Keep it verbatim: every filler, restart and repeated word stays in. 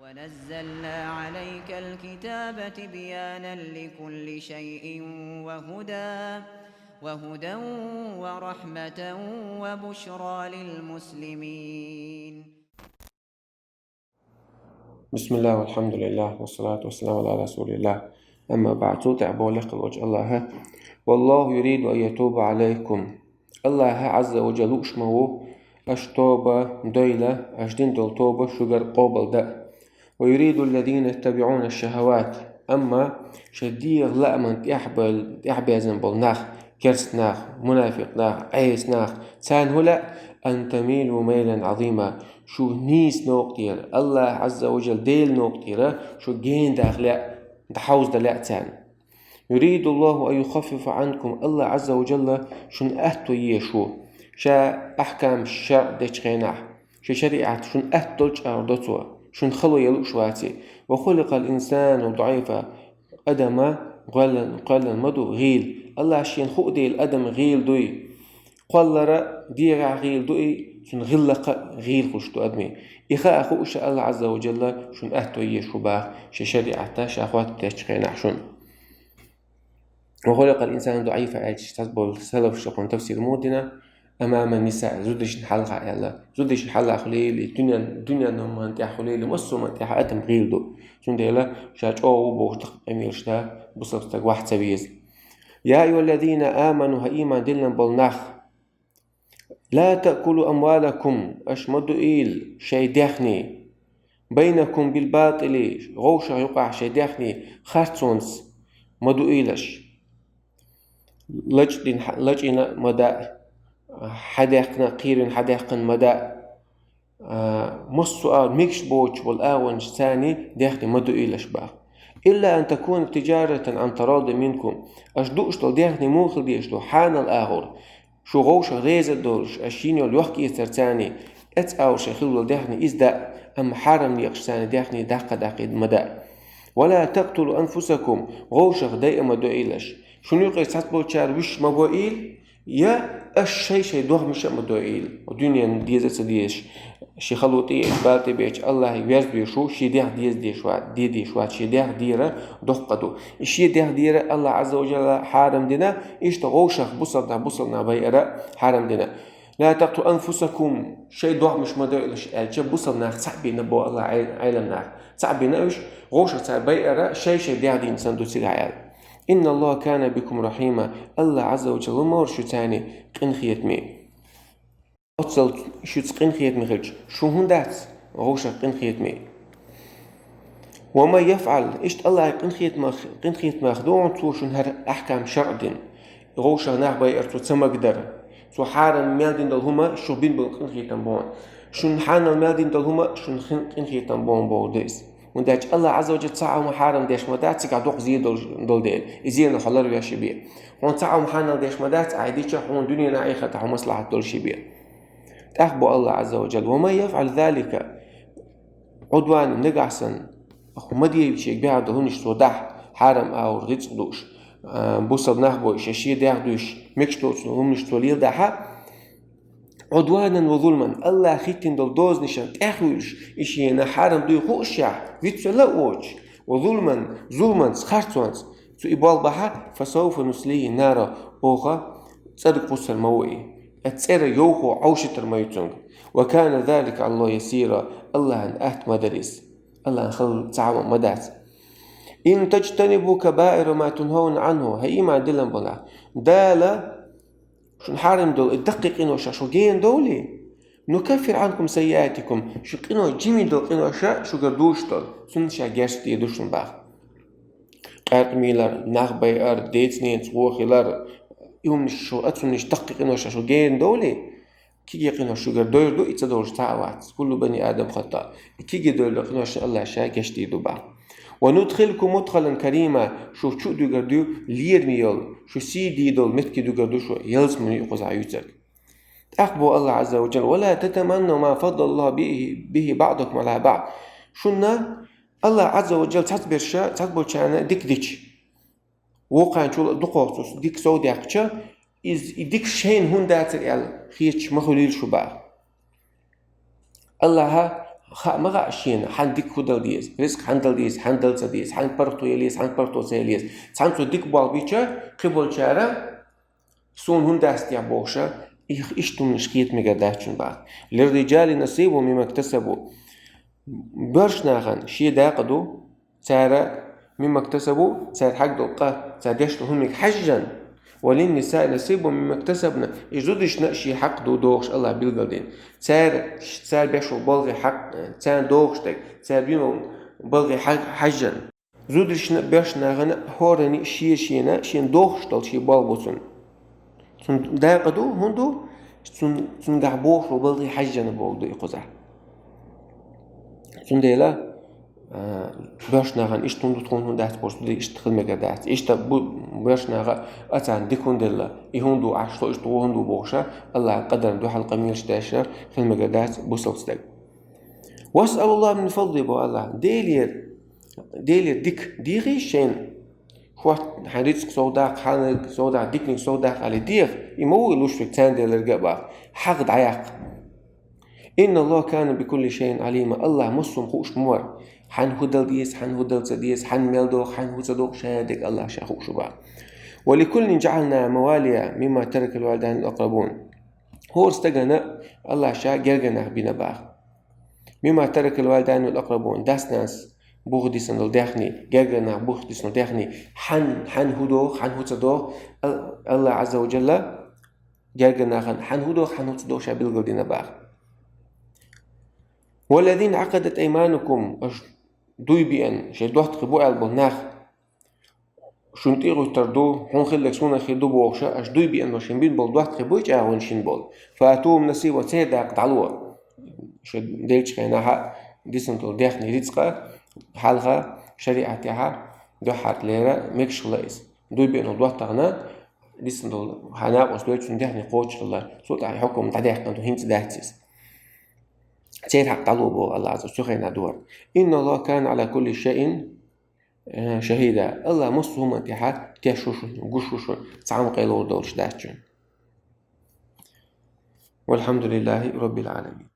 ونزلنا عليك الكتاب تبيانا لكل شيء وهدى وهدى ورحمة وبشرى للمسلمين. بسم الله والحمد لله والصلاة والسلام على رسول الله. أما بعد, цул тӀехьа боху лекха волчу Аллаха: والله يريد أن يتوب عليكم. Аллаха Ӏазза ва Джалла лууш ма ву аша тоба дойла, аша дина долу тоба шуьгара къобал дан. ويريد الذين يتبعون الشهوات. Амма шайн дегӀан лааман тӀехь-, тӀехьабезна болу нах, керста нах, мунафикъ нах, Ӏеса нах, царна хӀун лаьа: أن تميلوا ميلا عظيما. Шу нийса новкъа тӀера, Аллаха Ӏазза ва Джалла Делан новкъа тӀера шу гена даха лаьа, дӀахьовза дан лаьа царна. يريد الله أن يخفف عنكم. Аллах Ӏазза ва Джалла шуна атто езаш ву. Ша ахькам, шарӀ дечу хенахь, шен шариӀат шуна атто долчу агӀор до Цо, шуна хало ян лууш ваций. وخلق الإنسان ضعيفا. Адам кхоьллина, кхоьллина ма ду гӀийла. Аллаха Шена хууш дела адам гӀийла дуй. Кхоллара, дегӀахь гӀийла ду и, цуьнан гӀиллакха гӀийла хуьлуш ду адамийн. И хаа хууш Аллах Ӏазза ва Джалла шуна атто езаш ву баха шен шариӀатта, Ша хаттар дечу хенахь шуна. وخلق الإنسان ضعيفا аьлча, цхьаболу салафаша кхунна тафсир муха дина: أمام النساء, зудчун хьалха аьлла. Зудчун хьалха хуьлийла, дуьнен, дуьненан хӀуманна тӀехь хуьлийла, массо а хӀуманна тӀехь адам гӀийла ду. Цундела ша чӀогӀа ву бохуш даккха къамелаш дан бусалба стаг ваха ца веза. يا أيها الذين آمنوا, хӀай ийман диллина болу нах, لا تأكلوا أموالكم, аша ма дуийла шайн даьхни, بينكم بالباطل, вовшах юкъахь шайн даьхни харцонца ма дуийла аша. Лачкъийна, лачкъийна ма даа, хьадаьккхина, кхийрина, хьадаьккхина ма даа. А, массо а мегаш боцуш болу агӀончашца даьхни ма дуийла аша баха. إلا أن تكون تجارة عن تراض منكم. Аша дууш долу даьхни муха хила дезаш ду, хьанал агӀор. Шу вовшах реза а долуш, аша йина йолу йохк-эцарца, эццахь шайн хила долу даьхни иза даа, амма хьарам некъашца даьхни даккха а даккхийта ма даа. ولا تقتلوا أنفسكم, вовшах дайа а ма дуийла аша. Шуна юкъера цхьаболчара вуьш ма бойийла, я аша шай-шайн догӀмаш а ма дойийла. Дуьненан деза а ца дезаш, шен хало тӀеэцча, бала тӀебеъча, Аллахе верза везаш ву, шен даьхни деза дезаш вац, де дезаш вац, шен даьхни дера доккха ду. И шен даьхни дера Аллах Ӏазза ва Джалла хьарам дина, иштта вовшах бусалба нах бусалба нах байар а хьарам дина. لا تقتلوا أنفسكم, шайн догӀмаш ма дойла аша аьлча, бусалба нах цхьаъ бина боху Аллаха Ӏел-, Ӏелам нах. Цхьаъ бина уьш, вовшах цара байар а шай-шайн даьхни дина санна ду цигахь аьлла. إن الله كان بكم رحيما. Аллах Ӏазза ва Джалла ву-кх шуьца къинхетаме. Оццул шуьца къинхетаме хилча, шун хӀун дац вовшах къинхетаме? ومن يفعل, иштта Аллахьан къинхетамах, къинхетамах ду хьуна Цо шуна хӀара ахькам шарӀ дина. Вовшах нах байар Цо ца магадара. Цо хьарам мел дина долу хӀума шух бина болу къинхетам бу хьуна. Шуна хьанал мел дина долу хӀума шуна хин-, къинхетам бу хьуна бохург ду иза. ХӀунда аьлча Аллах Ӏазза ва Джалла цхьа а хӀума хьарам деш ма дац, цигахь доккха зен долуш долу дела. И зенах хьо ларвеш бен. Хьуна цхьа а хӀума хьанал деш ма дац, ахь и дича хьуна дуьненахь, ахиртахь хьуна маслахьат долуш бен. ТӀаккха боху Аллах Ӏазза ва Джалла: ومن يفعل ذلك عدوانا, нагахь санна, ма де шега баьхна долу хӀуманаш цо дахь, хьарам агӀор рицкъ дууш, а, бусалба нах бойуш, я шен даьхни дуьйш, мегаш доцу хӀуманаш цо леладахь, عدوانا وظلما, Аллаха хӀиттина долу дозанашна тӀаьхьа вуьйлуш, и шена хьарам дуй хуушшехь, вицвелла а воцуш, وظلما, зуламанца, харцонца цо и болх бахь, فسوف نصليه نارا, оха цӀерга кхуссур ма ву и, оцу цӀера йовхо Ӏовшуьйтур ма ю цуьнга. وكان ذلك على الله يسيرا, Аллахьан атта ма дара иза. Аллахьан хала цхьа а хӀума ма дац. إن تجتنبوا كبائر ما تنهون عنه, хӀай ийман диллина болу нах, Дала шуна хьарам долу и даккхий къинош шу гена довлий, نكفر عنكم سيئاتكم, шун къинош, жима долу къинош шуьгара дужуш долу, цунна Ша гечдийр ду шуна баха. Къаьркъа мийлар, нах байар, децненца вон хилар, и хӀуманаш шу, оцу хӀуманаш, даккхий къинош шу гена довлий, кегий къинош шуьгара дойр ду, и ца довлуш цхьа а вац. كل بني آدم خطاء. И кегий довлу къиношна Аллаха Ша гечдийр ду баха. وندخلكم مدخلا كريما, шу чу а дуьгур ду лераме йолу, шу сий дийр долу меттиг дуьгур ду шу, ялсамане юкъаза юьйцург. ТӀаккха боху Аллах Ӏазза ва Джалла: ولا تتمنوا ما فضل الله به, به بعضكم على بعض. Шуна Аллах Ӏазза ва Джалла цхьацберш цхьаболчарна дика дича, вукхарна чул дукхох цо дика сов даьккхича, иза, и дика шайна хӀунда дацара аьлла хеташ ма хуьлийла шу баха. Аллаха Хаа ма хаьа шена, хьан дика хӀун дала деза, ризкъ хьан дала деза, хьан дала ца деза, хьан паргӀато яла еза, хьан паргӀато ца яла еза. Цхьана цо дика болх бича, кхыболчара суна хӀун дац техьа бохуша, их иштта хӀуманаш хета мегар дац шуна бах. للرجال نصيب مما اكتسبوا. Боьрша нахана шен дакъа ду, цара مما اكتسبوا, цара хьагдолу къа, цара деш долу хӀуманиг хьаьжжина. وللنساء نصيب مما اكتسبن. И зударшна шен хьакъ ду дохуш Аллах билгалдина. Цара, цара беш болу балхе хьакъ, царна дохуш дерг, цара бина болу балхе хьа-, хьаьжжина. Зударшна а, боьрша нахана а хӀоранна шен-шена, шена дохуш долу шен болх бу цунна. Цунна дакъа ду, хӀун ду? Цун-, цуьнгахь бохуш болу балхе хьаьжжина боху ду и кхузахь. Цундела, а, боьрша нахана иштта хӀун ду, тхуна хӀун дац, бохуш ду, иштта хила мегар дац. Иштта бу-, боьрша наха а царна дика хӀун делла, и хӀун ду, Ӏаш со иштта гӀо хӀун ду бохуша, Аллахьан къадарна дуьхьал къамелаш деш хила мегар дац бусалба стаг. واسألوا الله من فضله, боху Аллахьа. Делера, Делера дика дехийша шайна. Хьо хьан рицкъ сов даккха, хьан сов даккха, диканиг сов даккха аьлла деха, и ма ву и луш верг царна делларг а бах. ХьагӀ дӀаяккха. إن الله كان بكل شيء عليما. Аллахь массо а хӀума хууш ма вара. Хьан хӀун дала деза, хьан хӀун дала ца деза, хьан мел доху, хьан хӀун ца доху, ша дерг Аллахь ша хууш ву бах. ولكل جعلنا موالي مما ترك الوالدان والأقربون. ХӀора стагана Аллахь ша гергара нах бина бах. مما ترك الوالدان والأقربون. Дас-нанас бух дисина долу даьхни, гергара нах бух дисина долу даьхни, хьан, хьан хӀун доху, хьан хӀун ца доху, Ал-, Аллахь Ӏазза ва Джалла гергара нахана хьан хӀун доху, хьан хӀун ца доху ша билгалдина бах. والذين عقدت أيمانكم, аша дуй биъна, шайн доттагӀий бу аьлла болу нах, шуна тӀе а гӀуьттур ду, хьуна хилларг суна хир ду бохуша, аша дуй биъна болу шайн бина болу доттагӀий буй чӀагӀонаш шина болу. فآتوهم نصيبهم, церан дакъа дӀало. Шайн деллачу хенахь а дисина долу даьхни, рицкъа, хьалха, шариӀатехь а, дуьххьарлера мегаш хилла иза. Дуй биъна долу доттагӀна дисина долу хьан накъост дойту цуьнан даьхни кхочуш хилла. Цул тӀаьхьа хьукам дӀадаьккхина ду, хӀинца дац иза. Церан хьакъ дӀало боху Аллахь Ӏазза, цу хенахь дора. إن الله كان على كل شيء, э, شهيدا. Аллахь массо а хӀуманна тӀехь теш ву шу, гуш ву шу, цхьа хӀума къайлавар долуш дац шуна. والحمد لله رب العالمين.